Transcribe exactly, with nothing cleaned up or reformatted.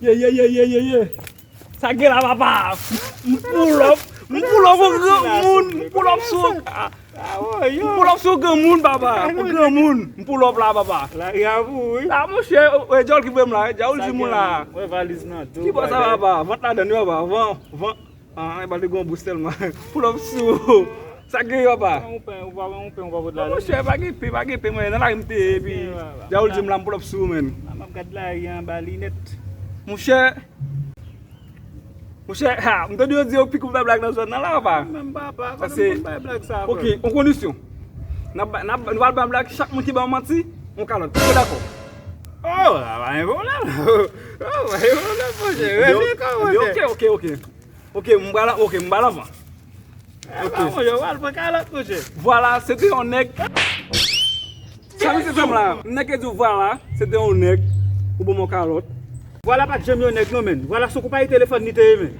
Ye, ye, ye, ye, ye, ye. Sa gen la, papa. M pull up. M pull up on granmoun. M pull up sou. M pull up sou granmoun, papa. On granmoun. M pull up la, papa. Lari a pou, wi. La, monchè, e djòl ki voye m la. Djòl di moun la. Wè valiz nan do. Ki bò sa, papa? Vant ladan, wi, papa. Van, van. Ah, e ba li gon bous tèlman. Pull up sou. Sa gen yo pa? Ou pen, ou pa, ou pen, ou pa pot la. Monchè, pa gen pen, pa gen pen, mwen nan lari m te ye, epi djawòl di m la, m pull up sou ou, menn. M ap gad lari anba linèt. Monchè, monchè, ha, m tande yo di yo pik ou bay blag nan zòn nan la, pa? Menm papa, konnen m konn bay blag sa, ok, on kondisyon. N ap ba- n ap- nou pral bay blag, chak moun ki ba w manti, on kalòt. Èske w dakò? Oh, la pa gen pwoblèm. Oh, pa gen pwoblèm, monchè. Revyen kò, monchè. Ok, ok, ok. Ok, m pral, ok, m pral anvan. Ok. Monchè, w al pran kalòt, monchè. Vwala, se te yon nèg. Sa misye fè m la? Nèg ki di w vwala, se te yon nèg. Ou ban m yon kalòt. Vwala pa t janm yon nèg, non, menn. Vwala se yon konpayi telefòn li te ye, menn.